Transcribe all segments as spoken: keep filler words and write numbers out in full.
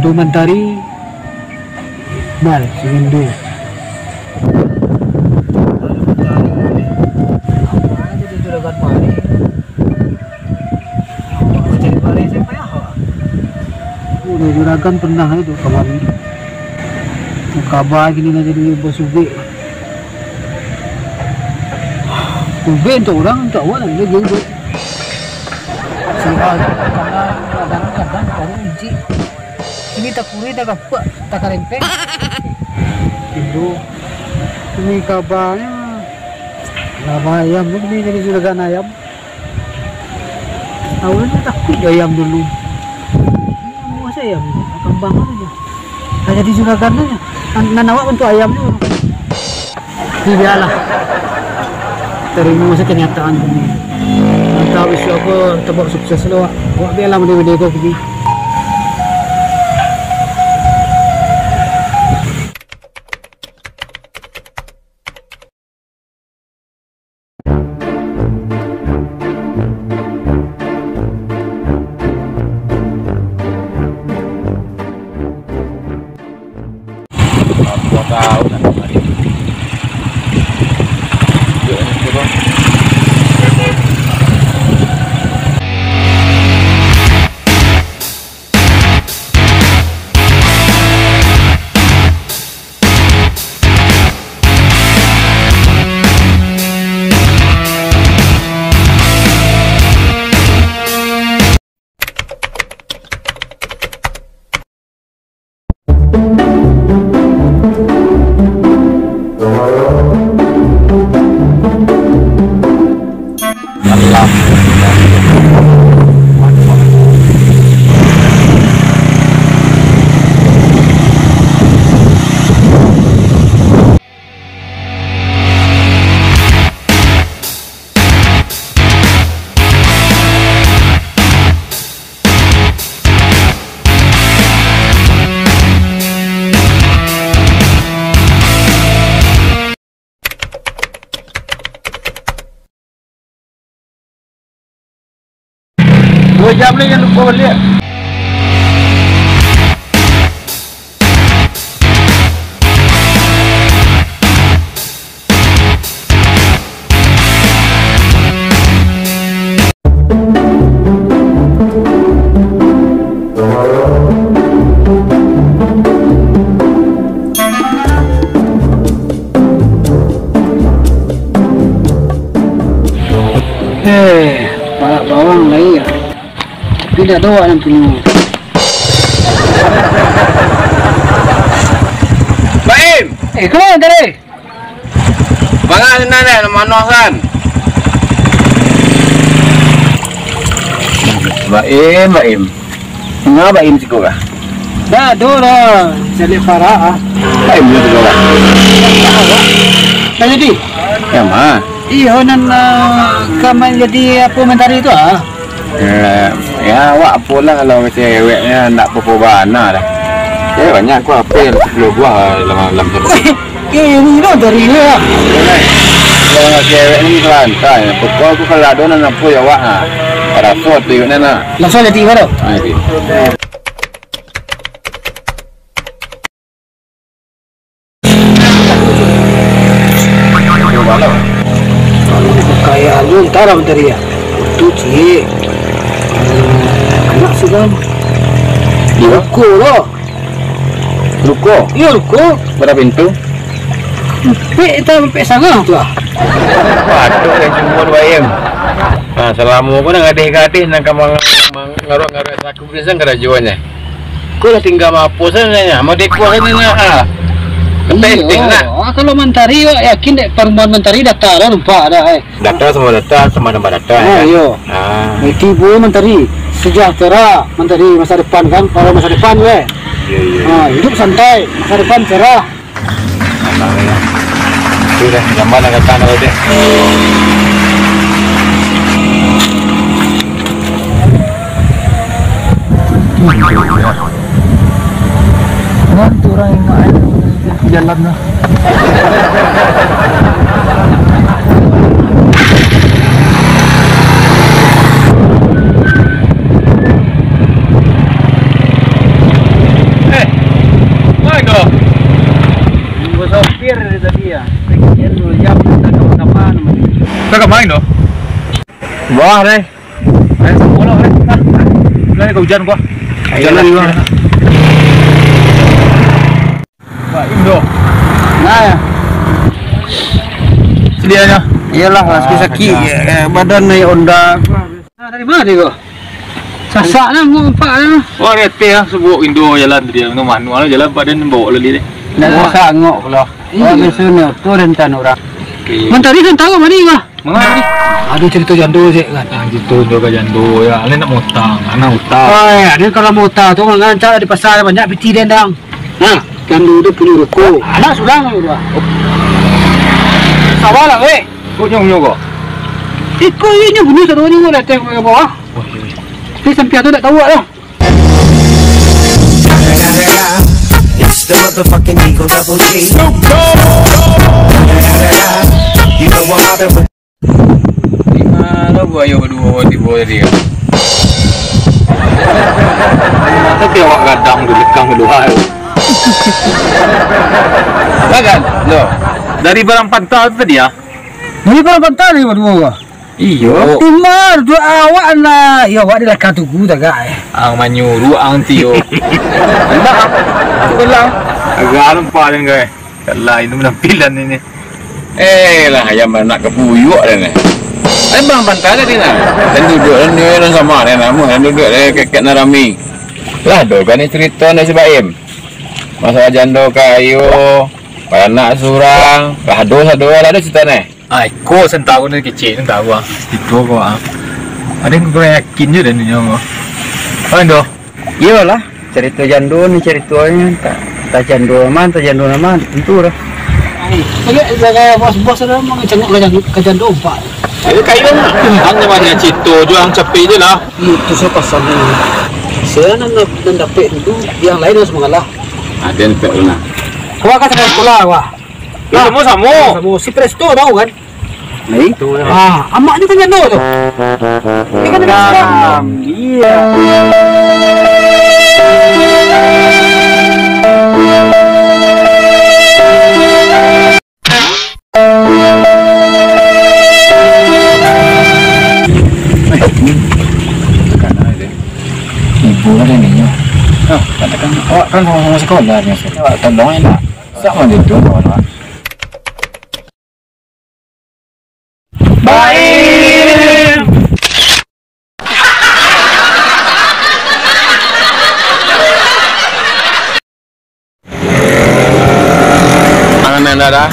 Doh mantari, mal, singin doh. Aduh, mantari. Apo ajo di juragan mari? Apo cari mari, sia payah, Wak? Oh, di juragan pernah itu kamari. Kaba kini lah jadi bos ubek. Ubek untuak urang, untuak awak lah, dia ubek. Sira kadang-kadang baru uji. Kini takuri, tagapuak, takarempeng. Indo, ini kabanyo. Kaba ayam tu, kini jadi juragan ayam. Awalnyo takuik jo ayam dulu. Ini masa ayam ni, kambang aja. Nah, jadi juragan aja. Nan, nan awak untuak ayam ni. Tapi bialah. Tarimo sajo kenyataan ko. Antah bisuak ko tabuek sukses lo, awak. Awak bialah mode-mode ko pigi. Apo tahu nak kamari. Duo jam lai, jan lupo baliak. Eh, parak bawang lai, yo. Tapi dak ado awak nan punyo. Baim! Eh, kama tadi? Manga sinan, eh, nan manosan? Baim, Baim. Manga Baim siko kah? Dak ado lah, caliak parak ah. Baim siko kah? Dah jadi? Nan ma? Iyo, nan, ah, ka manjadi apo, mantari tu ah. Eh, yo, awak apolah, kalau ceweknyo ndak apo-apo bana doh. Eh, banyak ko hapeh, sapuluah buah dalam, dalam satu. Eh, ini lo dari dia. Kalau ndak cewek ni lantai. Pokok tu kalau ado nan apo yo awak, ha. Paraso tu yo nan, ha. Langsuang jadi baru. Ha, itu. Kayaknyo ntar lah mantari yo. Tu ciek. Anak sudah. Iyo. Ruko lo. Ruko? Iyo, ruko. Bara pintu? Ampek, ta ampek sangah tu ah. Patuik nan cuma duo M. Nah, salamo ko nan gadih-gadih nan ka mang-, mang-, ngaruak-ngaruak saku. Biaso karajoannyo. Ko lah tingga maapo sananyo, madeko sananyo, ah. Penting lah. Ah, kalau mantari, wak yakin dek parumahan mantari data lah nampak dah, eh. Data samo data, samo nampak data, ah, kan? Iyo. Ah. Tibo mantari, sejahtera mantari masa depan, kan? Kalau masa depan, weh. Iyo, iyo, iyo. Ah, hidup santai, masa depan cerah. Tenang, yo. Tu dah, gambar dah datang dah, deh. Nah, tu urang ingat, eh, jalan tu. Wah, deh. Ayo, sekolah, deh. Nah, udah, deh, hujan gua. Ayo, jalan lah. Wah, Indo. Nah, ya. Sedianya. Iyalah, sakit-sakit. Ah, ya, badan naik onda. Nah, dari mana dia, kok? Sasak lah, mau empat lah. Wah, rete lah, sebut Indo jalan tadi. Dengan manual jalan, badan bawa lagi deh. Ndak sasak angok pula. Iya. Oh, biasanya tu rencana orang. Oke. Mentari kan tahu mana, Bah? Manga tadi? Aduh, cerita jando je kan. Ah, cerita jando ka jando ya. Ini nak mutang, anak utang. Oi, ini kalau mau utang tu, ngancak di pasar banyak piti dendang. Nah, jando tu punya ruko. Anak surang tu. Sabar lah, weh. Kok nyo, nyo kok? Iko inyo bunuh satu ni, nyo datang ke bawah. Oh, iya, iya. Tapi sampiang tu tak tahu lah. It's the motherfucking Eagle Double G. You know I'm out there with Di mano buayo baduo tibo tadi? Tapi awak gadang tu lekang kaluar. Bagan, lo. Dari barang panta tu tadi, ah? Dari barang panta tadi baduo, ah? Iyo. Timar tu awak nak, ya, awak di lakar tugu tagak, eh. Ang manyuruh ang tio. Indak, ah. Tu belang. Agak nampak dengan, eh. Alah, itu penampilan ini. Eh, lah, ayam anak kepuyuak dah ni. Abang pantai tadi nah. Dan duduk dan dia dan sama dia nama dan duduk dia kekek narami. Lah, do kan ni cerita ni si Baim. Masalah jando kayo, baranak surang, lah ado sado lah ado cerita ni. Ah, iko sentau ni kecil ni tahu ah. Cerita kau ah. Ada yang kau yakin je dan ni nyawa. Kau Indo. Iyolah, carito jando ni caritonyo, antah, antah jando aman, antah jando aman, tantu lah. Ai, baliak sabagai bos-bos tu mangecengok ka jando, ka jando, Pak. Eh, kayo mah. Hanya banyak carito, juang capek je lah. Itu saya pasang ni. Saya nan, nan dapek tu, yang lain harus mengalah. Ada yang tak pernah. Wah, kan sampai sekolah, wah. Eh, sama-sama. Sama. Si Presto tahu kan? Nah, itu lah. Ah, amaknyo kan jando tu. Dia kan anak surang. Iya. Ibu ada ni. Ah, katakan awak kan sama-sama sekolah ni. Awak tolong ya, nak. Sama je tu, awak. Baim! Tangan yang dah, dah.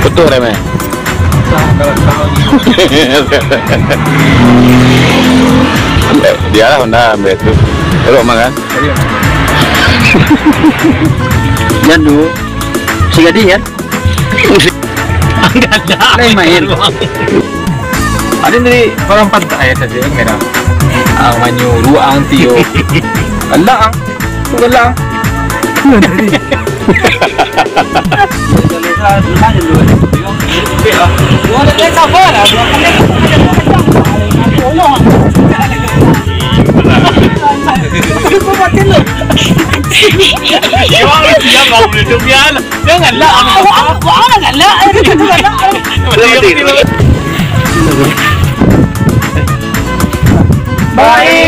Putus, Reme. Dia lah Honda ambil tu. Elok mah kan? Jandu. Si gading kan? Lain main. Ada dari orang pantai saja merah. Ang manyuruh ang tio. Alah ang. Tu alah ang. Janganlah. Janganlah. Baik.